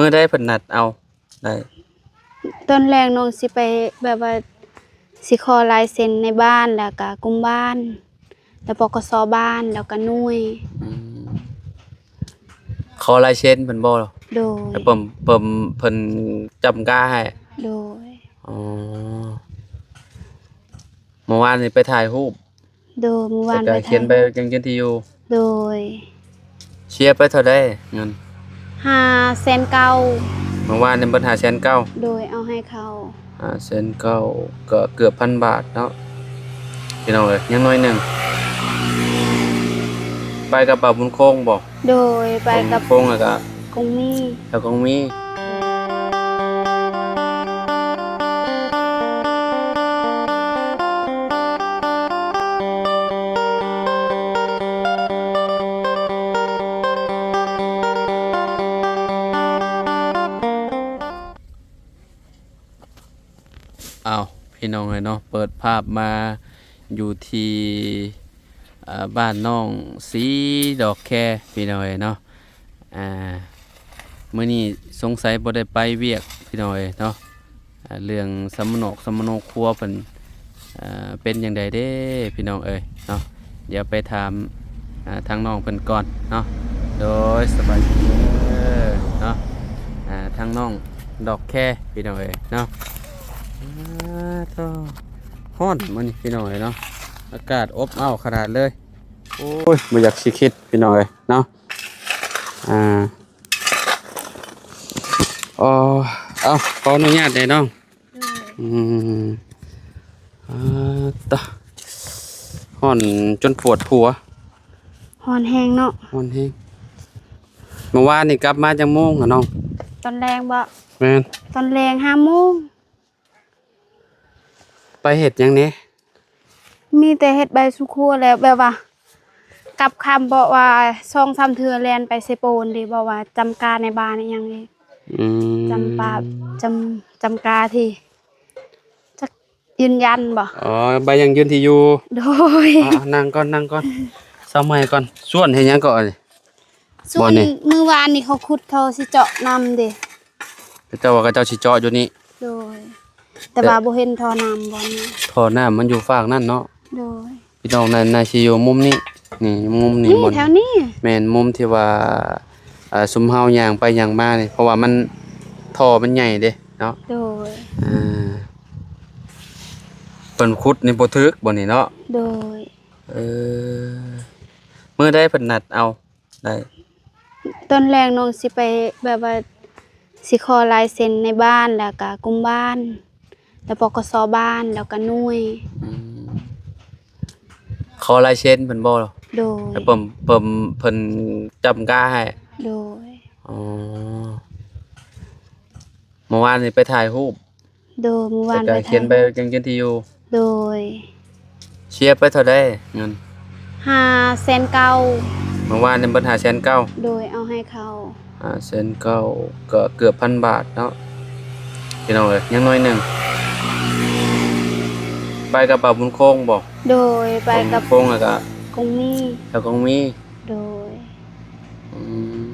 ມື້ໃດເພິ່ນນັດເອົາໄດ້? ຕອນແລງນ້ອງຊິໄປ ແບບວ່າ ຊິຂໍລາຍເຊັນໃນບ້ານ ແລ້ວກະກຸ່ມບ້ານ ແລ້ວ ປກສ ບ້ານ ແລ້ວກະໜ່ວຍ. ອືມ ຂໍລາຍເຊັນເພິ່ນບໍ່? ໂດຍ. ແລ້ວເພິ່ນ ເພິ່ນ ເພິ່ນຈ້ຳກາໃຫ້? ໂດຍ. ອໍ ເມື່ອວານນີ້ໄປຖ່າຍຮູບ? ໂດຍ ມື້ວານໄປຖ່າຍຮູບ ແລ້ວກະຂຽນໃບແຈ້ງເກີນທີ່ຢູ່? ໂດຍ. ເສຍໄປເທົ່າໃດເງິນ? ຫ້າແສນເກົ້າ. ເມື່ອວານນີ້ເບິດຫ້າແສນເກົ້າ? ໂດຍ ເອົາໃຫ້ເຂົາ ຫ້າແສນເກົ້າ ກໍເກືອບພັນບາດເນາະ ພີ່ນ້ອງເອີຍ ຍັງໜ້ອຍໜຶ່ງ. ໄປກັບບ່າວບຸນຄົງບໍ່? ໂດຍ ໄປກັບ ບ່າວບຸນຄົງ ແລ້ວກະ ກົງມີ ແລ້ວກົງມີ. ອ້າວ ພີ່ນ້ອງເອີຍເນາະ ເປີດພາບມາຢູ່ທີ່ ເອີ ບ້ານນ້ອງສີດອກແຄ ພີ່ນ້ອງເອີຍເນາະ. ອ່າ ມື້ນີ້ສົງໄສບໍ່ໄດ້ໄປວຽກ ພີ່ນ້ອງເອີຍເນາະ. ອ່າ ເລື່ອງສຳມະໂນກສຳມະໂນຄົວເພິ່ນ ເປັນຈັ່ງໃດເດ້ພີ່ນ້ອງເອີຍເນາະ. ດຽວໄປຖາມ ອ່າ ທາງນ້ອງເພິ່ນກ່ອນເນາະ. ໂດຍ ສະບາຍດີເດີເນາະ. ອ່າ ທາງນ້ອງດອກແຄ ພີ່ນ້ອງເອີຍເນາະ. ອາ ໂທ້ ຮ້ອນມື້ນີ້ພີ່ນ້ອງເອີຍເນາະ ອາກາດອົບອ້າວຂະໜາດເລີຍ. ໂອ້ຍ ບໍ່ຢາກຊິຄິດພີ່ນ້ອງເອີຍເນາະ. ອ່າ ອໍ ເອົາ ຂໍອະນຸຍາດແດ່ນ້ອງ. ອືມ ອາ ຕະ ຮ້ອນຈົນປວດຫົວ ຮ້ອນແຮງເນາະ ຮ້ອນແຮງ. ເມື່ອວານນີ້ກັບມາຈັກໂມງຫະນ້ອງ? ຕອນແລງບໍ? ແມ່ນ ຕອນແລງຫ້າໂມງ. ໄປເຮັດຫຍັງແດ່? ມີແຕ່ເຮັດໃບສຸຄົວແຫຼະ ແບບວ່າກັບຄ່ຳ ເພາະວ່າສອງສາມເທື່ອແລ່ນໄປເຊໂປນເດ ເພາະວ່າຈຳກາໃນບ້ານອີ່ຫຍັງເດ. ອືມ ຈຳປາ ຈຳ ຈຳກາທີ່ ຈັກຢືນຢັນບໍ? ອໍ ໃບຢັ້ງຢືນທີ່ຢູ່. ໂດຍ. ອ່າ ນັ່ງກ່ອນ ນັ່ງກ່ອນ ເຊົາເມື່ອຍກ່ອນ. ສວນເຮັດຫຍັງເກາະ? ສ່ວນມື້ວານນີ້ເຂົາຂຸດ ເຂົາຊິເຈາະນຳເດ້. ເຂົາເຈົ້າວ່າເຂົາເຈົ້າຊິເຈາະຢູ່ນີ້. ໂດຍ. ແຕ່ ແຕ່ວ່າບໍ່ເຫັນທໍ່ນ້ຳບ່ອນນີ້. ທໍ່ນ້ຳມັນຢູ່ຟາກນັ້ນເນາະ. ໂດຍ. ພີ່ນ້ອງ ນັ້ນ ໜ້າຊິຢູ່ມຸມນີ້. ນີ້ ມຸມນີ້ ນີ້ ບ່ອນ ແຖວນີ້. ແມ່ນ ມຸມທີ່ວ່າ ອ່າ ຊຸມເຮົາຍ່າງໄປຍ່າງມານີ້ ເພາະວ່າມັນ ທໍ່ມັນໃຫຍ່ເດ້ເນາະ. ໂດຍ. ອ່າ ເພິ່ນຂຸດນີ້ບໍ່ຖືກບ່ອນນີ້ເນາະ. ໂດຍ. ເອີ ມື້ໃດເພິ່ນນັດເອົາ? ໄດ້. ຕອນແລງນ້ອງຊິໄປ ແບບວ່າ ຊິຂໍລາຍເຊັນໃນບ້ານ ແລ້ວກະກຸ່ມບ້ານ ແລ້ວ ປກສ ບ້ານ ແລ້ວກະໜ່ວຍ. ອືມ ຂໍລາຍເຊັນເພິ່ນບໍ່? ໂດຍ. ແລ້ວເພິ່ນ ເພິ່ນ ເພິ່ນຈ້ຳກາໃຫ້? ໂດຍ. ອໍ ເມື່ອວານນີ້ໄປຖ່າຍຮູບ? ໂດຍ ມື້ວານໄປຖ່າຍຮູບ ແລ້ວກະຂຽນໃບແຈ້ງເກີນທີ່ຢູ່? ໂດຍ. ເສຍໄປເທົ່າໃດເງິນ? ຫ້າແສນເກົ້າ. ເມື່ອວານນີ້ເບິດຫ້າແສນເກົ້າ? ໂດຍ ເອົາໃຫ້ເຂົາ ຫ້າແສນເກົ້າ ກໍເກືອບພັນບາດເນາະ ພີ່ນ້ອງເອີຍ ຍັງໜ້ອຍໜຶ່ງ. ໄປກັບບ່າວບຸນຄົງບໍ? ໂດຍ ໄປກັບ ບ່າວບຸນຄົງ ແລ້ວກະ ກົງມີ ແລ້ວກົງມີ. ໂດຍ. ອືມ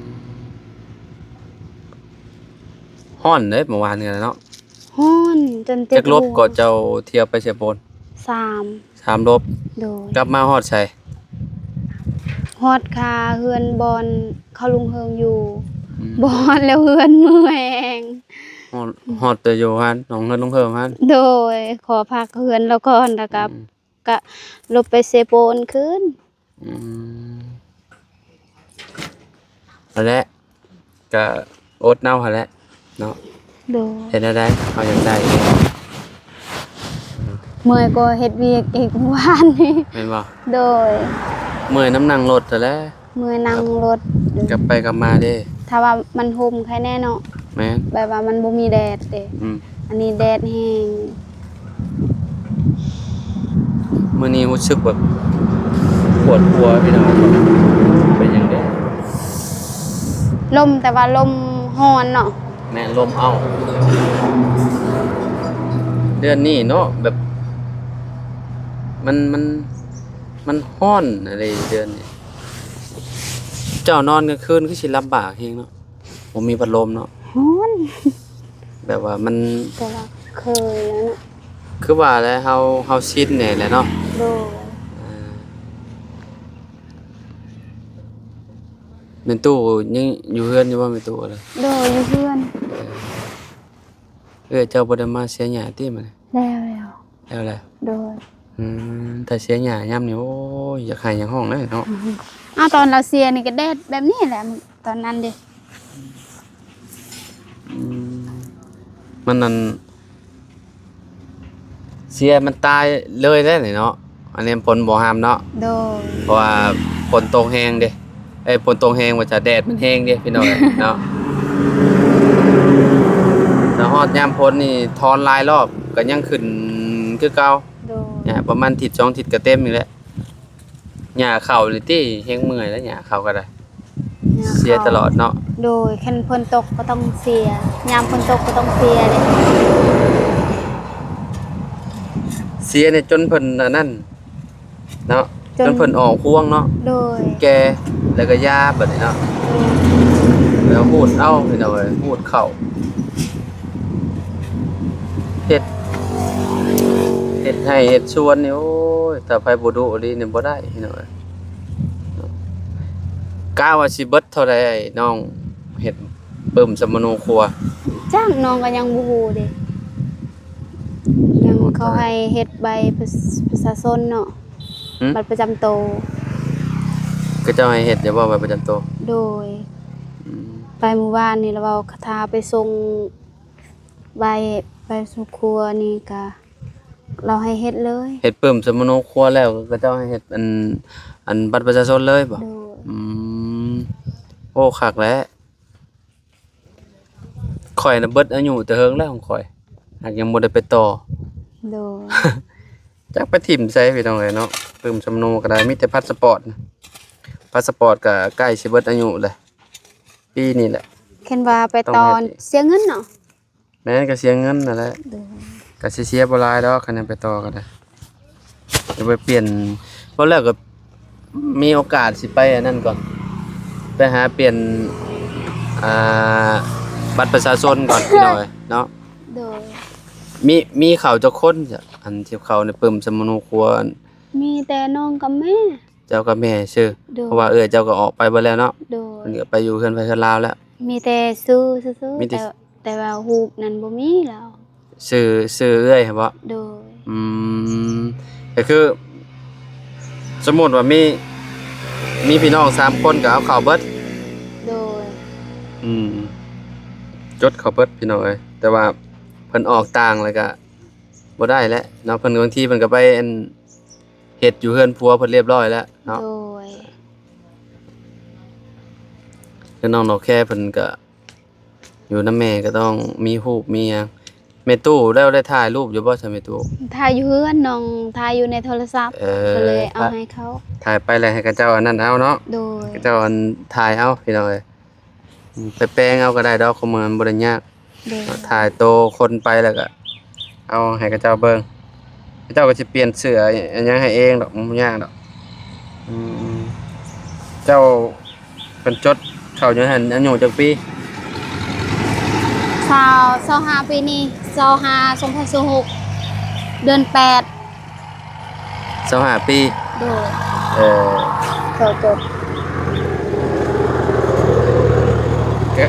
ຮ້ອນເດ້ເມື່ອວານນີ້ນະເນາະ. ຮ້ອນຈົນເຈັບຫົວ. ຈັກລົບກໍເຈົ້າທ່ຽວໄປເຊໂປນ? ສາມ. ສາມລົບ. ໂດຍ. ກັບມາຮອດໃສ? ຮອດຄາເຮືອນບ່ອນເຂົາລຸງເຮີງຢູ່. ອືມ. ບໍ່ຮອດແລ້ວເຮືອນເມື່ອຍແຮງ. ຮອດ ຮອດແຕ່ຢູ່ຫັ້ນ ຂອງເຮືອນລຸງເຮີງຫັ້ນ. ໂດຍ. ຂໍພັກເຮືອນລາວກ່ອນ ແລ້ວກໍ ອືມ ກະລົບໄປເຊໂປນຄືນ. ອືມ ຫັ້ນແຫຼະ ກະອົດເອົາຫັ້ນແຫຼະເນາະ. ໂດຍ. ເຮັດແນວໃດ ເຮົາຢາກໄດ້ ເມື່ອຍກວ່າເຮັດວຽກອີກເມື່ອວານນີ້. ແມ່ນບໍ່? ໂດຍ. ເມື່ອຍນຳນັ່ງລົດຫັ້ນແຫຼະ. ເມື່ອຍນັ່ງລົດ ກັບໄປກັບມາເດ້. ຖ້າວ່າມັນຮົ່ມໄຄແນ່ເນາະ. ແມ່ນ. ແບບວ່າມັນບໍ່ມີແດດເດ້. ອືມ. ອັນນີ້ແດດແຮງ. ມື້ນີ້ຮູ້ສຶກແບບປວດຫົວພີ່ນ້ອງ. ເປັນຫຍັງເດ້? ລົມ ແຕ່ວ່າລົມຮ້ອນເນາະ. ແມ່ນ ລົມເອົ້າ. ເດືອນນີ້ເນາະ ແບບ ມັນ ມັນ ມັນຮ້ອນອະໄລເດືອນນີ້. ເຈົ້ານອນກາງຄືນຄືຊິລຳບາກແຮງເນາະ ບໍ່ມີພັດລົມເນາະ. ຮ້ອນ ແບບວ່າມັນ ແຕ່ວ່າເຄີຍແລ້ວເນາະ ຄືວ່າແຫຼະ ເຮົາ ເຮົາຊິນແດ່ແຫຼະເນາະ. ໂດຍ ອ່າ ແມ່ຕູ້ຍັງຢູ່ເຮືອນຢູ່ບໍ່ແມ່ຕູ້? ໂດຍ ຢູ່ເຮືອນ. ເອີ ເອື້ອຍເຈົ້າບໍ່ໄດ້ມາເສຍຫຍ້າຕິມື້ນີ້? ແລ້ວແລ້ວ ແລ້ວແຫຼະ. ໂດຍ ອືມ ຖ້າເສຍຫຍ້າຍາມນີ້ ໂອ້ຍ ຢາກໄຫ້ຢາກຮ້ອງເລີຍເນາະ. ອືມ ອ້າວ ຕອນລາວເສຍນີ້ກໍແດດແບບນີ້ແຫຼະ ຕອນນັ້ນເດ້. ອືມ ມັນນັ້ນ ເສຍມັນຕາຍເລີຍແຫຼະນີ້ເນາະ. ອັນນີ້ຝົນບໍ່ຫ້າມເນາະ. ໂດຍ ເພາະວ່າຝົນຕົກແຮງເດ້ ເອີຍ ຝົນຕົກແຮງວ່າຈະ ແດດມັນແຮງເດ້ພີ່ນ້ອງເອີຍເນາະ. ແລ້ວຮອດຍາມຝົນນີ້ຖອນຫຼາຍລອບກໍຍັງຂຶ້ນຄືເກົ່າ. ໂດຍ ຫຍ້າປະມານທິດສອງທິດກໍເຕັມອີກແລ້ວ. ຫຍ້າເຂົ້ານີ້ຕິ ແຮງເມື່ອຍແລ້ວ ຫຍ້າເຂົ້າກໍໄດ້ ຫຍ້າເຂົ້າ ເສຍຕະຫຼອດເນາະ. ໂດຍ ຄັນຝົນຕົກກໍຕ້ອງເສຍ ຍາມຝົນຕົກກໍຕ້ອງເສຍເດ້. ເສຍນີ້ຈົນເພິ່ນອັນນັ້ນເນາະ ຈົນ ຈົນເພິ່ນອອກພວງເນາະ. ໂດຍ ແກ່ ແລ້ວກໍຢາບັດນີ້ເນາະ. ໂດຍ ແລ້ວຮູດເອົາພີ່ນ້ອງເອີຍ ຮູດເຂົ້າ ເຮັດ ເຮັດໄຮ່ເຮັດສວນນີ້ ໂອ້ຍ ຖ້າໃຜບໍ່ດຸອີ່ຫຼີນີ້ບໍ່ໄດ້ພີ່ນ້ອງເອີຍ. ກະວ່າຊິເບິດເທົ່າໃດ ອ້າຍນ້ອງເຮັດປຶ້ມສຳມະໂນຄົວ? ຈັກ ນ້ອງກໍຍັງບໍ່ຮູ້ເດ້ ຍັງເຂົາໃຫ້ເຮັດໃບປະຊາຊົນເນາະ. ຫຶ? ບັດປະຈຳໂຕ. ເຂົາເຈົ້າໃຫ້ເຮັດຢູ່ບໍ່ ບັດປະຈຳໂຕ? ໂດຍ ອືມ ໄປມື້ວານນີ້ລະເວົ້າ ຖ້າໄປສົ່ງໃບ ໃບສຳມະໂນຄົວນີ້ກະ ລາວໃຫ້ເຮັດເລີຍ. ເຮັດປຶ້ມສຳມະໂນຄົວແລ້ວ ເຂົາເຈົ້າໃຫ້ເຮັດອັນ ອັນບັດປະຊາຊົນເລີຍບໍ່? ໂດຍ ອືມ ໂອ້ ຄັກແຫຼະ. ຂ້ອຍນະເບິດອາຍຸແຕ່ເຫິງແລ້ວຂອງຂ້ອຍ ຫາກຍັງບໍ່ໄດ້ໄປຕໍ່. ໂດຍ ຈັກໄປຖິ້ມໃສພີ່ນ້ອງເອີຍເນາະ. ປຶ້ມສຳມະໂນກໍໄດ້ ມີແຕ່ພາສະປອດນະ ພາສະປອດກໍໃກ້ຊິເບິດອາຍຸແລ້ວ ປີນີ້ແຫຼະ. ຄັນວ່າໄປຕໍ່ ຕ້ອງເຮັດອີກ ເສຍເງິນເນາະ. ແມ່ນ ກໍເສຍເງິນນັ້ນແຫຼະ. ໂດຍ ກໍຊິເສຍບໍ່ຫຼາຍດອກ ຄັນຍັງໄປຕໍ່ກໍໄດ້ ຈະໄປປ່ຽນ ເວົ້າແລ້ວກໍມີໂອກາດຊິໄປອັນນັ້ນກ່ອນ ໄປຫາປ່ຽນ ອ່າ ບັດປະຊາຊົນກ່ອນພີ່ນ້ອງເອີຍເນາະ. ໂດຍ ມີ ມີເຂົາຈັກຄົນ ອັນທີ່ເຂົາໄດ້ປຶ້ມສຳມະໂນຄົວ? ມີແຕ່ນ້ອງກັບແມ່. ເຈົ້າກັບແມ່ຊື່. ໂດຍ ເພາະວ່າເອື້ອຍເຈົ້າກໍອອກໄປເບິດແລ້ວເນາະ. ໂດຍ ເພິ່ນກໍໄປຢູ່ເຮືອນໃຜເຮືອນລາວແລ້ວ. ມີແຕ່ຊື່ຊື່ໆ ມີແຕ່ ແຕ່ ແຕ່ວ່າຮູບນັ້ນບໍ່ມີແລ້ວ. ຊື່ ຊື່ເອື້ອຍຫັ້ນບໍ? ໂດຍ ອືມ ກໍຄືສົມມຸດວ່າມີ ມີພີ່ນ້ອງສາມຄົນກໍເອົາເຂົ້າເບິດ. ໂດຍ ອືມ ຈົດເຂົ້າເບິດພີ່ນ້ອງເອີຍ ແຕ່ວ່າເພິ່ນອອກຕ່າງແລ້ວກໍບໍ່ໄດ້ແຫຼະເນາະ. ເພິ່ນ ບາງທີເພິ່ນກໍໄປອັນ ເຮັດຢູ່ເຮືອນຜົວເພິ່ນລຽບຮ້ອຍແລ້ວເນາະ. ໂດຍ ແລ້ວນ້ອງດອກແຄເພິ່ນກະຢູ່ນຳແມ່ ກໍຕ້ອງມີຮູບມີຫຍັງ. ແມ່ຕູ້ແລ້ວໄດ້ຖ່າຍຮູບຢູ່ບໍ່ຊະແມ່ຕູ້? ຖ່າຍຢູ່ເຮືອນ ນ້ອງຖ່າຍຢູ່ໃນໂທລະສັບ. ເອີ ກໍເລີຍເອົາໃຫ້ເຂົາ ຖ່າຍໄປແລ້ວໃຫ້ເຂົາເຈົ້າອັນນັ້ນເອົາເນາະ. ໂດຍ ເຂົາເຈົ້າອັນຖ່າຍເອົາພີ່ນ້ອງເອີຍ. ອືມ ໄປແປງເອົາກໍໄດ້ດອກ ຂອງມັນບໍ່ໄດ້ຍາກ. ໂດຍ ຖ່າຍໂຕຄົນໄປແລ້ວກໍເອົາໃຫ້ເຂົາເຈົ້າເບິ່ງ ເຂົາເຈົ້າກໍຊິປ່ຽນເສື້ອອີ່ຫຍັງໃຫ້ເອງດອກ ມັນບໍ່ຍາກດອກ. ອືມ ເຈົ້າເປັນຈົດເຂົ້າຢູ່ຫັ້ນອາຍຸຈັກປີ? ຊາວ ຊາວຫ້າ ປີນີ້ ຊາວຫ້າ ສອງພັນຊາວຫົກ ເດືອນແປດ. ຊາວຫ້າປີ. ໂດຍ ເອີ ເຂົ້າຈົດ ກະ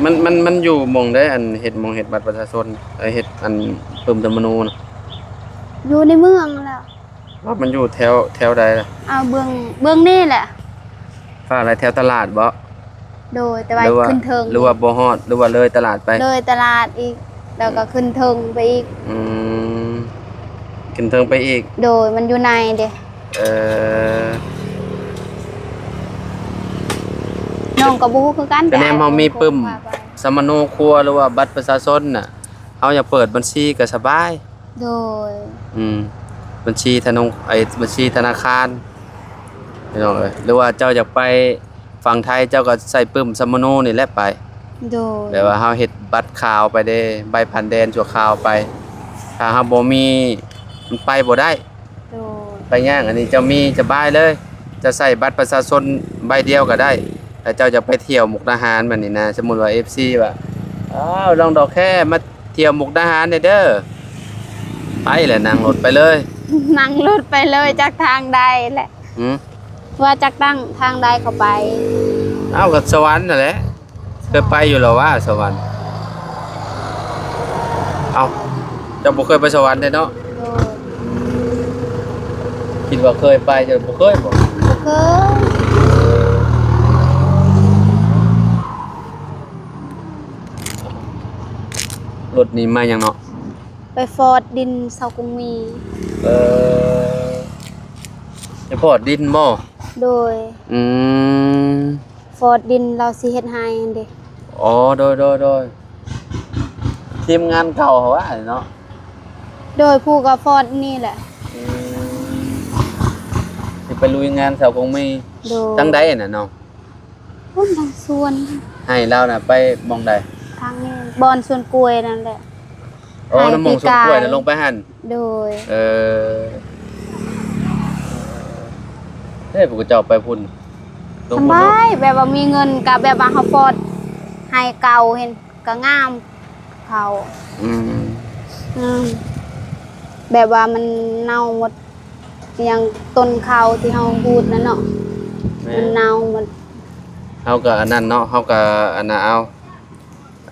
ມັນ ມັນ ມັນຢູ່ໝ່ອງໃດ ອັນເຮັດ ໝ່ອງເຮັດບັດປະຊາຊົນ ເອີ ເຮັດອັນປຶ້ມສຳມະໂນນະ? ຢູ່ໃນເມືອງແຫຼະ. ວ່າມັນຢູ່ແຖວ ແຖວໃດລະ? ເອົາ ເບື້ອງ ເບື້ອງນີ້ແຫຼະ. ວ່າແຖວຕະຫຼາດບໍ? ໂດຍ ແຕ່ວ່າ ຫຼືວ່າ ຂຶ້ນເທິງ ຫຼືວ່າບໍ່ຮອດ ຫຼືວ່າເລີຍຕະຫຼາດໄປ? ເລີຍຕະຫຼາດອີກ ແລ້ວກໍ ອືມ ຂຶ້ນເທິງໄປອີກ. ອືມ ຂຶ້ນເທິງໄປອີກ. ໂດຍ ມັນຢູ່ໃນເດ້. ເອີ ນ້ອງກໍບໍ່ຮູ້ຄືກັນ ແຕ່ ແຕ່ແນມເຮົາມີປຶ້ມ ພາໄປ ສຳມະໂນຄົວ ຫຼືວ່າບັດປະຊາຊົນນະ ເຮົາຢາກເປີດບັນຊີກໍສະບາຍ. ໂດຍ ອືມ ບັນຊີທະນົງ ໄອ້ ບັນຊີທະນາຄານ ພີ່ນ້ອງເອີຍ ຫຼືວ່າເຈົ້າຢາກໄປຝັ່ງໄທ ເຈົ້າກໍໃຊ້ປຶ້ມສຳມະໂນນີ້ແຫຼະໄປ. ໂດຍ ແບບວ່າເຮົາເຮັດບັດຂາວໄປເດ້ ໃບຜ່ານແດນຊົ່ວຄາວໄປ ຖ້າເຮົາບໍ່ມີ ມັນໄປບໍ່ໄດ້. ໂດຍ ໄປຍາກ ອັນນີ້ເຈົ້າມີສະບາຍເລີຍ ເຈົ້າໃຊ້ບັດປະຊາຊົນໃບດຽວກໍໄດ້. ຖ້າເຈົ້າຢາກໄປທ່ຽວມຸກດາຫານແບບນີ້ນະ ສົມມຸດວ່າເອັຟຊີວ່າ ອ້າວ ນ້ອງດອກແຄ ມາທ່ຽວມຸກດາຫານແດ່ເດີ. ໄປແຫຼະ ນັ່ງລົດໄປເລີຍ. ນັ່ງລົດໄປເລີຍ ຈັກທາງໃດແຫຼະ. ຫືມ? ວ່າຈັກຕັ້ງທາງໃດເຂົ້າໄປ. ເອົ້າ ກໍສະຫວັນຫັ້ນແຫຼະ. ເຄີຍໄປຢູ່ແລ້ວຫວາ ສະຫວັນ? ເອົ້າ ເຈົ້າບໍ່ເຄີຍໄປສະຫວັນເດ້ເນາະ? ໂດຍ. ຄິດວ່າເຄີຍໄປ ເຈົ້າບໍ່ເຄີຍບໍ? ບໍ່ເຄີຍ. ລົດນີ້ມາຫຍັງເນາະ? ໄປຟອດດິນເຊົາກົງມີ. ເອີ ໄປຟອດດິນບໍ? ໂດຍ. ອືມ ຟອດດິນ ລາວຊິເຮັດໄຮ່ຫັ້ນເດ. ອໍ ໂດຍໆໆ ທີມງານເກົ່າເຮົາວ່າເນາະ? ໂດຍ ຜູ້ກໍຟອດນີ້ແຫຼະ. ອືມ ຊິໄປລຸຍງານເຊົາກົງມີ. ໂດຍ. ທາງໃດຫັ້ນນະນ້ອງ? ພຸ້ນທາງສວນ. ໄຮ່ລາວນະໄປໝ່ອງໃດ? ທາງນີ້ ບ່ອນສວນກ້ວຍນັ້ນແຫຼະ. ອໍ ນ້ຳໝອງສວນກ້ວຍນະ ລົງໄປຫັ້ນ. ໂດຍ. ເອີ ເອີ ພວກເຈົ້າໄປພຸ້ນ ສະບາຍ ແບບວ່າມີເງິນ ກະແບບວ່າເຮົາຟອດໄຮ່ເກົ່າເຫັນ ກະງາມເຂົາ. ອືມ ອືມ ແບບວ່າມັນເນົ່າໝົດ ຫຍັງ ຕົ້ນເຂົ້າທີ່ເຮົາຮູດນັ້ນເນາະ. ແມ່ນ. ມັນເນົ່າໝົດ. ເຮົາກະອັນນັ້ນເນາະ ເຮົາກະອັນນ່າ ເອົາ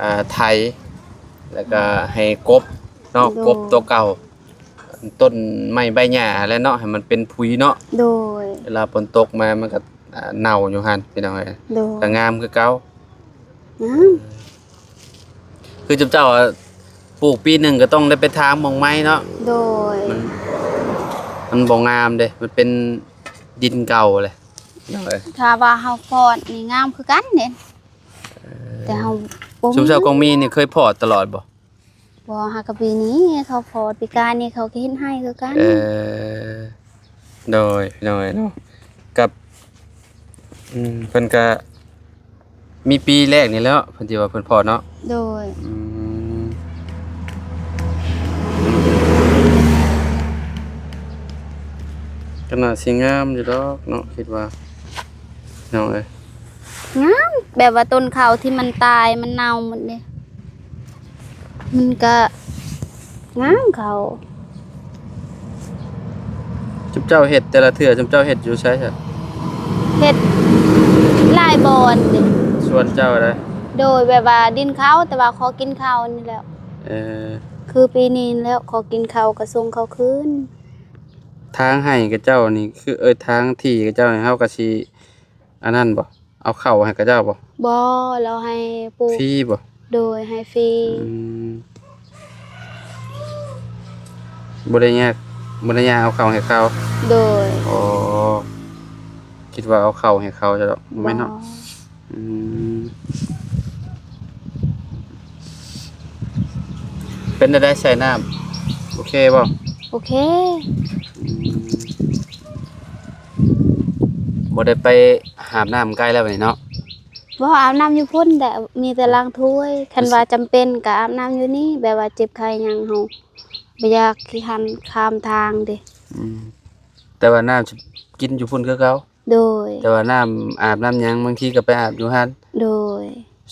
ອ່າ ໄຖ ແລ້ວກະໃຫ້ກົບເນາະ. ໂດຍ. ກົບຕົວເກົ່າ ຕົ້ນໄມ້ໃບຫຍ້າຫັ້ນແຫຼະເນາະ ໃຫ້ມັນເປັນຜຸຍເນາະ. ໂດຍ. ເວລາຝົນຕົກມາມັນກະ ອ່າ ເນົ່າຢູ່ຫັ້ນພີ່ນ້ອງເອີຍ. ໂດຍ. ກະງາມຄືເກົ່າ. ງາມ. ຄືຈຸມເຈົ້າ ອາ ປູກປີໜຶ່ງກໍຕ້ອງໄດ້ໄປຖາງໝ່ອງໃໝ່ເນາະ. ໂດຍ. ມັນ ມັນບໍ່ງາມເດ້ ມັນເປັນດິນເກົ່າແຫຼະ. ໂດຍ. ຖ້າວ່າເຮົາຟອດນີ້ງາມຄືກັນເດ້. ເອີ ແຕ່ເຮົາບໍ່ມີ. ຊຸມເຈົ້າກົງມີນີ້ເຄີຍຟອດຕະຫຼອດບໍ່? ບໍ່ ຫາກະປີນີ້ເຂົາຟອດ ປີກາຍນີ້ເຂົາກໍເຮັດໄຮ່ຄືກັນ. ເອີ ໂດຍ ໂດຍເນາະ ກັບ ອືມ ເພິ່ນກະມີປີແລກນີ້ແຫຼະ ເພິ່ນຊິວ່າເພິ່ນພໍ້ເນາະ. ໂດຍ. ອືມ ກໍໜ້າຊິງາມຢູ່ດອກເນາະ ຄິດວ່າ ນ້ອງເອີຍ. ງາມ ແບບວ່າຕົ້ນເຂົ້າທີ່ມັນຕາຍ ມັນເນົ່າໝົດເດ ມັນກະງາມເຂົ້າ. ຈຸມເຈົ້າເຮັດແຕ່ລະເທື່ອ ຈຸມເຈົ້າເຮັດຢູ່ໃສຊະ? ເຮັດຫຼາຍບ່ອນເດ. ສວນເຈົ້າໃດ? ໂດຍ ແບບວ່າດິນເຂົາ ແຕ່ວ່າຂໍກິນເຂົ້ານີ້ແຫຼະ. ເອີ ຄືປີນີ້ແຫຼະ ຂໍກິນເຂົ້າກະສົ່ງເຂົາຄືນ. ທາງໃຫ້ຂະເຈົ້ານີ້ ຄື ເອີ ທາງທີ່ຂະເຈົ້ານີ້ ເຮົາກະຊິ ອັນນັ້ນບໍ່? ເອົາເຂົ້າໃຫ້ຂະເຈົ້າບໍ່? ບໍ່ ລາວໃຫ້ປູກ. ຟຣີບໍ່? ໂດຍ ໃຫ້ຟຣີ. ອືມ ບໍ່ໄດ້ຍາກ ບໍ່ໄດ້ຍາກເອົາເຂົ້າໃຫ້ເຂົາ? ໂດຍ. ອໍ ຄິດວ່າເອົາເຂົ້າໃຫ້ເຂົາຊະດອກ. ບໍ່ແມ່ນເນາະ. ອືມ ເປັນແນວໃດໃສ່ນ້ຳ ໂອເຄບໍ່? ໂອເຄ. ອືມ ບໍ່ໄດ້ໄປຫາບນ້ຳໄກແລ້ວບາດນີ້ເນາະ? ບໍ່ ອາບນ້ຳຢູ່ພຸ້ນແຫຼະ ມີແຕ່ລ້າງຖ້ວຍ. ຄັນວ່າຈຳເປັນກະອາບນ້ຳຢູ່ນີ້ ແບບວ່າເຈັບໄຂ້ຫຍັງ ເຮົາບໍ່ຢາກຂີ້ຄັນຂ້າມທາງເດ. ອືມ ແຕ່ວ່ານ້ຳກິນຢູ່ພຸ້ນຄືເກົ່າ? ໂດຍ. ແຕ່ວ່ານ້ຳອາບນ້ຳຫຍັງ ບາງທີກໍໄປອາບຢູ່ຫັ້ນ. ໂດຍ.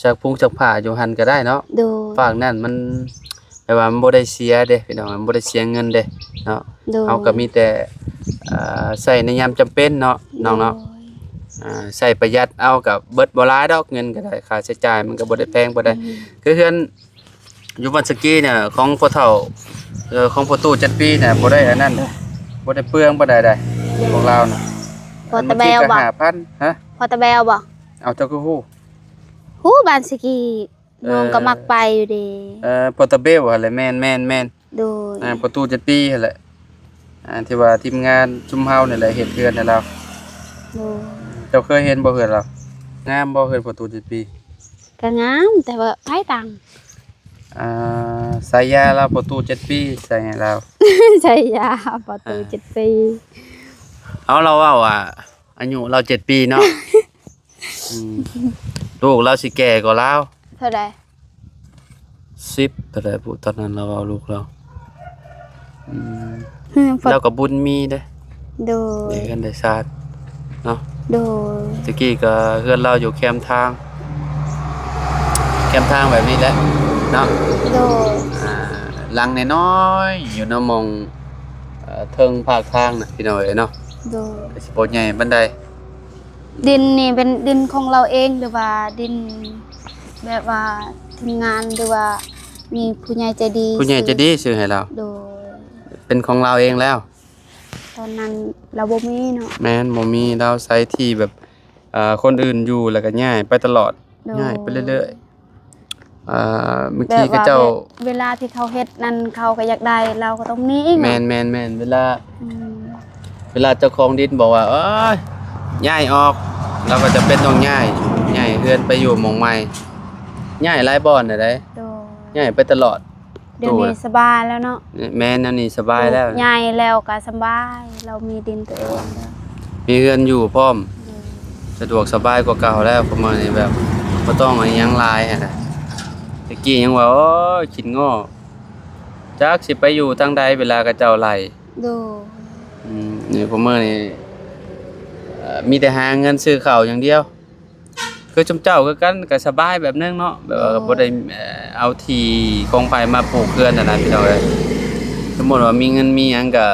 ຊັກພົງຊັກຜ້າຢູ່ຫັ້ນກໍໄດ້ເນາະ. ໂດຍ. ຟາກນັ້ນມັນ ແຕ່ວ່າມັນບໍ່ໄດ້ເສຍເດ້ພີ່ນ້ອງ ມັນບໍ່ໄດ້ເສຍເງິນເດ້ເນາະ. ໂດຍ. ເຮົາກໍມີແຕ່ ອ່າ ໃຊ້ໃນຍາມຈຳເປັນເນາະ ນ້ອງເນາະ. ໂດຍ. ອ່າ ໃຊ້ປະຢັດເອົາ ກໍເບິດບໍ່ຫຼາຍດອກ ເງິນກໍໄດ້ ຄ່າໃຊ້ຈ່າຍມັນກໍບໍ່ໄດ້ແພງປານໃດ. ອືມ. ຄືເຮືອນ ຢູ່ບ້ານສະກີນີ້ ຂອງພໍ່ເຖົ້າ ເອີ ຂອງພໍ່ຕູ້ຈັນປີນີ້ ບໍ່ໄດ້ອັນນັ້ນເດ້ ບໍ່ໄດ້ເປືອງປານໃດໃດ. ໂດຍ. ຂອງລາວນະ ພໍຕະແບວບໍ່? ອັນບາງທີກໍຫ້າພັນ. ຮະ? ພໍຕະແບວບໍ່? ເອົາ ເຈົ້າຄືຮູ້? ຮູ້ ບ້ານສະກີ ເອີ ນ້ອງກໍມັກໄປຢູ່ເດ. ເອີ ພໍຕະເບວຫັ້ນແຫຼະ. ແມ່ນໆໆ. ໂດຍ. ອ່າ ພໍ່ຕູ້ຈັນປີຫັ້ນແຫຼະ ອ່າ ທີ່ວ່າທີມງານຊຸມເຮົານີ້ແຫຼະເຮັດເຮືອນໃຫ້ລາວ. ໂດຍ. ເຈົ້າເຄີຍເຫັນບໍ່ເຮືອນລາວ? ງາມບໍ່ເຮືອນພໍ່ຕູ້ຈັນປີ? ກໍງາມ ແຕ່ວ່າໃຜຕັ້ງ? ອ່າ ສາຍາລາວ ພໍ່ຕູ້ເຈັດປີ ໃສ່ໃຫ້ລາວ. ສາຍາພໍ່ຕູ້ເຈັດປີ. ເອົາ ລາວເວົ້າວ່າອາຍຸລາວເຈັດປີເນາະ. ອືມ ລູກລາວຊິແກ່ກວ່າລາວ. ເທົ່າໃດ? ສິບ ເທົ່າໃດພຸ້ນ ຕອນນັ້ນລາວເວົ້າລູກລາວ. ອືມ ອືມ ລາວກໍບຸນມີເດ້. ໂດຍ. ໄດ້ເຮືອນໄດ້ຊານເນາະ. ໂດຍ. ຕະກີ້ກໍເຮືອນລາວຢູ່ແຄມທາງ ແຄມທາງແບບນີ້ແຫຼະ. ເນາະ ໂດຍ ອ່າ ຫຼັງນ້ອຍໆ ຢູ່ນຳໝ່ອງ ເອີ ເທິງພາກທາງນະ ພີ່ນ້ອງເອີຍເນາະ ໂດຍ ກໍຊິບໍ່ໃຫຍ່ປານໃດ. ດິນນີ້ເປັນດິນຂອງລາວເອງ ຫຼືວ່າດິນແບບວ່າທີມງານ ຫຼືວ່າມີຜູ້ໃຫຍ່ໃຈດີ ຜູ້ໃຫຍ່ໃຈດີຊື້ໃຫ້ລາວ? ໂດຍ ເປັນຂອງລາວເອງແລ້ວ? ຕອນນັ້ນລາວບໍ່ມີເນາະ. ແມ່ນ ບໍ່ມີ ລາວໃຊ້ທີ່ແບບ ເອີ ຄົນອື່ນຢູ່ ແລ້ວກໍຍ້າຍໄປຕະຫຼອດ ໂດຍ ຍ້າຍໄປເລື້ອຍໆ. ເອີ ບາງທີເຂົາເຈົ້າ ເວລາທີ່ເຂົາເຮັດນັ້ນ ເຂົາກໍຢາກໄດ້ ລາວກໍຕ້ອງໜີອີກເນາະ. ແມ່ນໆໆ ເວລາ ອືມ ເວລາເຈົ້າຂອງດິນບອກວ່າ ໂອ້ຍ ຍ້າຍອອກ ລາວກໍຈຳເປັນຕ້ອງຍ້າຍ ຍ້າຍເຮືອນໄປຢູ່ໝ່ອງໃໝ່ ຍ້າຍຫຼາຍບ່ອນນະເດ້ ໂດຍ ຍ້າຍໄປຕະຫຼອດ. ດຽວນີ້ສະບາຍແລ້ວເນາະ. ແມ່ນ ດຽວນີ້ສະບາຍແລ້ວ ໃຫຍ່ແລ້ວກໍສະບາຍ ລາວມີດິນຕົວເອງແລ້ວ ມີເຮືອນຢູ່ພ້ອມ ໂດຍ ສະດວກສະບາຍກວ່າເກົ່າແລ້ວ. ປະມານນີ້ແບບບໍ່ຕ້ອງອີຫຍັງຫຼາຍຫັ້ນນະ. ແຕ່ກີ້ຍັງວ່າ ໂອ້ຍ ຂີ້ງໍ້ ຈັກຊິໄປຢູ່ທາງໃດ ເວລາເຂົາເຈົ້າໄລ່ ໂດຍ ອືມ ນີ້ປະມານນີ້ ເອີ ມີແຕ່ຫາເງິນຊື້ເຂົ້າຢ່າງດຽວ. ຄືຊຸມເຈົ້າຄືກັນ ກໍສະບາຍແບບໜຶ່ງເນາະ ແບບວ່າ ໂດຍ ບໍ່ໄດ້ ເອີ ເອົາທີ່ຂອງໃຜມາປູກເຮືອນຫັ້ນນະ ພີ່ນ້ອງເອີຍ. ສົມມຸດວ່າມີເງິນມີຫຍັງກໍ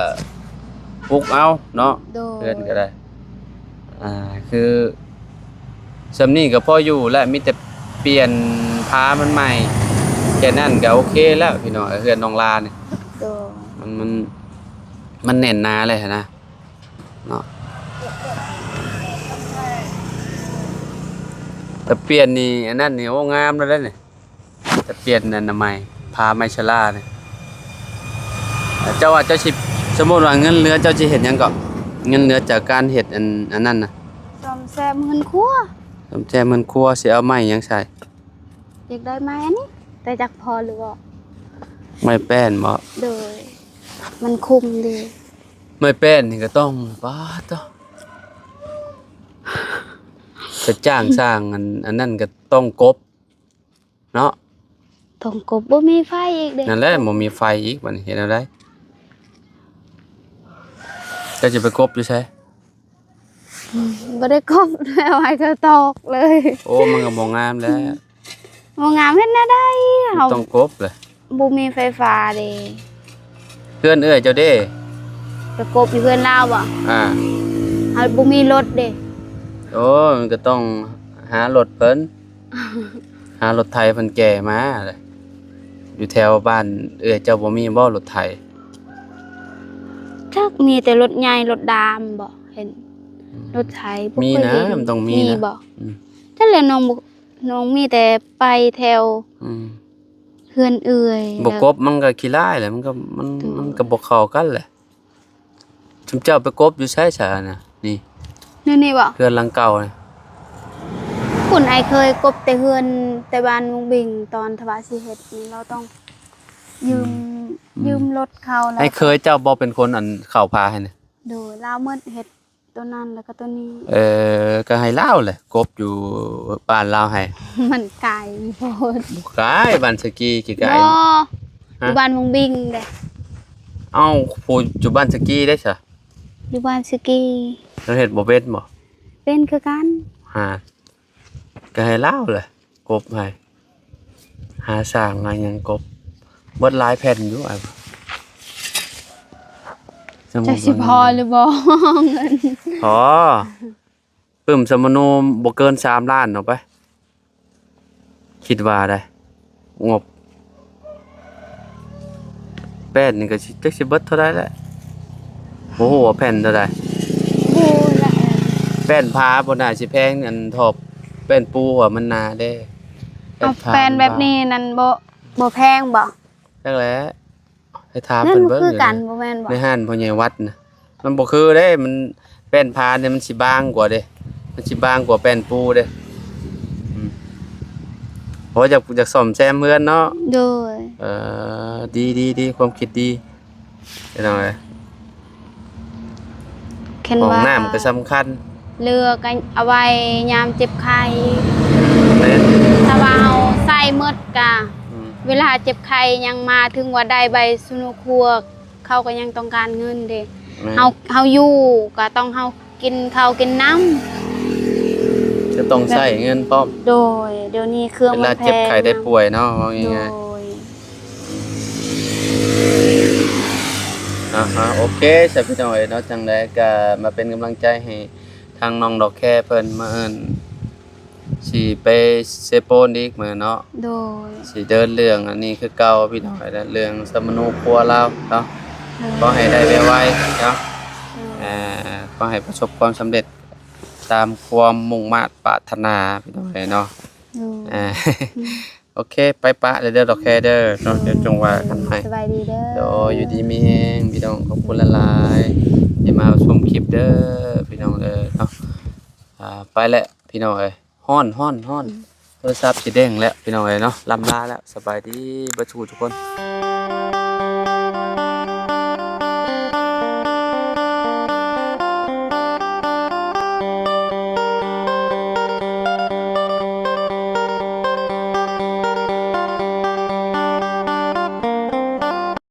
ປຸກເອົາເນາະ ໂດຍ ເຮືອນກໍໄດ້ ອ່າ ຄືສ່ຳນີ້ກໍພໍຢູ່ແລ້ວ ມີແຕ່ປ່ຽນຝາມັນໃໝ່ ແຄ່ນັ້ນກໍໂອເຄແລ້ວ ພີ່ນ້ອງເອີຍ. ເຮືອນນ້ອງລານີ້ ໂດຍ ມັນ ມັນ ມັນແໜ້ນໜາເລີຍຫັ້ນນະ ເນາະ. ຕະປ່ຽນນີ້ ອັນນັ້ນນີ້ ໂອ້ ງາມແລ້ວເດ້ນີ້ ຕະປ່ຽນອັນນະໄມ້ ຜ້າໄມ້ຊະລານີ້. ເຈົ້າວ່າເຈົ້າຊິ ສົມມຸດວ່າເງິນເຫຼືອເຈົ້າຊິເຮັດຫຍັງເກາະ? ເງິນເຫຼືອຈາກການເຮັດອັນ ອັນນັ້ນນະ ສ້ອມແຊມເຮືອນຄົວ ສ້ອມແຊມເຮືອນຄົວ ຊິເອົາໄມ້ຫຍັງໃສ່? ຢາກໄດ້ໄມ້ອັນນີ້ ແຕ່ຈັກພໍຫຼືບໍ່? ໄມ້ແປ້ນບໍ? ໂດຍ ມັນຄຸມດີ. ໄມ້ແປ້ນນີ້ກໍຕ້ອງ ປາດໂທ້ ຈະຈ້າງສ້າງອັນ ອັນນັ້ນກໍຕ້ອງກົບເນາະ ຕ້ອງກົບ ບໍ່ມີໄຟອີກເດ້. ນັ້ນແຫຼະ ບໍ່ມີໄຟອີກ ບັດນີ້ເຮັດແນວໃດ? ເຈົ້າຈະໄປກົບຢູ່ໃສ? ອືມ ບໍ່ໄດ້ກົບແລ້ວ ໃຫ້ເຂົາຕອກເລີຍ. ໂອ້ ມັນກໍບໍ່ງາມແລ້ວ ບໍ່ງາມເຮັດແນວໃດ? ເຮົາຕ້ອງກົບແຫຼະ ບໍ່ມີໄຟຟ້າເດ້. ເຮືອນເອື້ອຍເຈົ້າເດ້? ໄປກົບຢູ່ເຮືອນລາວບໍ? ອ່າ ເຮົາບໍ່ມີລົດເດ້. ໂອ້ ມັນກໍຕ້ອງຫາລົດເພິ່ນ ຫາລົດໄຖເພິ່ນແກ່ມາແຫຼະ. ຢູ່ແຖວບ້ານເອື້ອຍເຈົ້າບໍ່ມີບໍລົດໄຖ? ຈັກ ມີແຕ່ລົດໃຫຍ່ລົດດາມບໍ ເຫັນ ອືມ ລົດໄຖບໍ່ ມີນະ ເຄີຍເຫັນ. ມັນຕ້ອງມີນະ ມີບໍ? ອືມ ຈັກແຫຼະ ນ້ອງບໍ່ ນ້ອງມີແຕ່ໄປແຖວ ອືມ ເຮືອນເອື້ອຍ ບໍ່ ແລ້ວ ກົບມັນກໍຂີ້ລ້າຍແຫຼະ ມັນກໍ ມັນ ມັນກໍບໍ່ເຂົ້າກັນແຫຼະ. ຊຸມເຈົ້າໄປກົບຢູ່ໃສຊະນະ? ນີ້ ນີ້ ນີ້ບໍ? ເຮືອນຫຼັງເກົ່ານະ ພຸ້ນ ອ້າຍເຄີຍກົບແຕ່ເຮືອນ ແຕ່ບ້ານວງບິງ ຕອນທະວາຊິເຮັດນີ້ ລາວຕ້ອງຢືມ ອືມ ຢືມລົດເຂົາແລ້ວ. ອ້າຍເຄີຍເຈົ້າບໍ່ເປັນຄົນ ອັນ ເຂົ້າພາໃຫ້ນະ? ໂດຍ ລາວໝົດເຮັດ ໂຕນັ້ນແລ້ວກໍໂຕນີ້. ເອີ ກໍໃຫ້ລາວແຫຼະ ກົບຢູ່ບ້ານລາວໃຫ້. ມັນໄກໂພດ. ບໍ່ໄກ ບ້ານສະກີ ໃກ້ໆ. ບໍ່ ຮະ? ຢູ່ບ້ານວງບິງເດ້. ເອົ້າ ຜູ້ຢູ່ບ້ານສະກີເດ້ຊະ? ຢູ່ບ້ານສະກີ. ລາວເຮັດບໍ່ເປັນບໍ? ເປັນຄືກັນ. ຮະ? ກໍໃຫ້ລາວແຫຼະ ກົບໃຫ້ ຫາສ້າງຫາຫຍັງກົບ. ເບິດຫຼາຍແຜ່ນຢູ່ອ້າຍ ຈັກຊິພໍຫຼືບໍ່ ເງິນ. ພໍ ປຶ້ມສຳມະໂນບໍ່ເກີນສາມລ້ານເນາະ ໄປ ຄິດວ່າໄດ໋ ງົບ. ແປ້ນນີ້ກໍຊິ ຈັກຊິເບິດເທົ່າໃດແຫຼະ ບໍ່ຮູ້ວ່າແຜ່ນເທົ່າໃດ. ບໍ່ຮູ້ລະ ແປ້ນຜາບໍ່ໜ້າຊິແພງ ອັນທອບແປ້ນປູວ່າມັນໜາເດ້. ເອົາ ແປ້ນແບບນີ້ນັ້ນບໍ່ ບໍ່ແພງບໍ? ຈັກແຫຼະ ໃຫ້ຖາມເພິ່ນເບິ່ງ. ນັ້ນຄືກັນ ຢູ່ໃນ ບໍ່ແມ່ນບໍ? ໃນຮ້ານພໍ່ໃຫຍ່ວັດນະ ມັນບໍ່ຄືເດ້ ມັນ ແປ້ນຜານີ້ມັນຊິບາງກວ່າເດ້ ມັນຊິບາງກວ່າແປ້ນປູເດ້. ອືມ ເພາະຢາກ ຢາກສ້ອມແຊມເຮືອນເນາະ. ໂດຍ ເອີ ດີໆໆ ຄວາມຄິດດີ ພີ່ນ້ອງເອີຍ. ຄັນວ່າ ຫ້ອງນ້ຳກໍສຳຄັນ ເຫຼືອກໍເອົາໄວ້ຍາມເຈັບໄຂ້. ແມ່ນ ຖ້າວ່າເຮົາໃຊ້ໝົດກະ ອືມ ເວລາເຈັບໄຂ້ຫຍັງມາ ເຖິງວ່າໄດ້ໃບສຸນູຄົວ ເຂົາກໍຍັງຕ້ອງການເງິນເດ້. ແມ່ນ ເຮົາ ເຮົາຢູ່ກໍຕ້ອງເຮົາກິນເຂົ້າກິນນ້ຳ ກໍຕ້ອງໃຊ້ເງິນພ້ອມ. ໂດຍ ດຽວນີ້ເຄື່ອງມັນແພງ ເວລາເຈັບໄຂ້ໄດ້ປ່ວຍເນາະ ເວົ້າງ່າຍໆ. ໂດຍ ອ່າຮະ ໂອເຄ ຊະພີ່ນ້ອງເອີຍເນາະ ຈັ່ງໃດກໍມາເປັນກຳລັງໃຈໃຫ້ທາງນ້ອງດອກແຄເພິ່ນ ມື້ອື່ນຊິໄປເຊໂປນອີກມື້ເນາະ ໂດຍ ຊິເດີນເລື່ອງອັນນີ້ຄືເກົ່າພີ່ນ້ອງເອີຍ ເລື່ອງສຳມະໂນຄົວລາວເນາະ ໂດຍ ຂໍໃຫ້ໄດ້ໄວໆເນາະ ໂດຍ ອ່າ ຂໍໃຫ້ປະສົບຄວາມສຳເລັດຕາມຄວາມມຸ່ງມາດປາດຖະໜາພີ່ນ້ອງເອີຍເນາະ ໂດຍ ອ່າ ໂອເຄ ໄປປະເດີດອກແຄເດີເນາະ ໂດຍ ດຽວຈັ່ງວ່າກັນໃໝ່ ສະບາຍດີເດີ ໂດຍ ຢູ່ດີມີແຮງພີ່ນ້ອງ ຂອບຄຸນຫຼາຍໆທີ່ມາຊົມຄລິບເດີພີ່ນ້ອງເອີຍເນາະ ອ່າ ໄປແລ້ວພີ່ນ້ອງເອີຍ ຮ້ອນໆໆ ອືມ ໂທລະສັບຊິເດ້ງແລ້ວພີ່ນ້ອງເອີຍເນາະ ລ່ຳລາແລ້ວ ສະບາຍດີເບິດສູ່ທຸກຄົນ.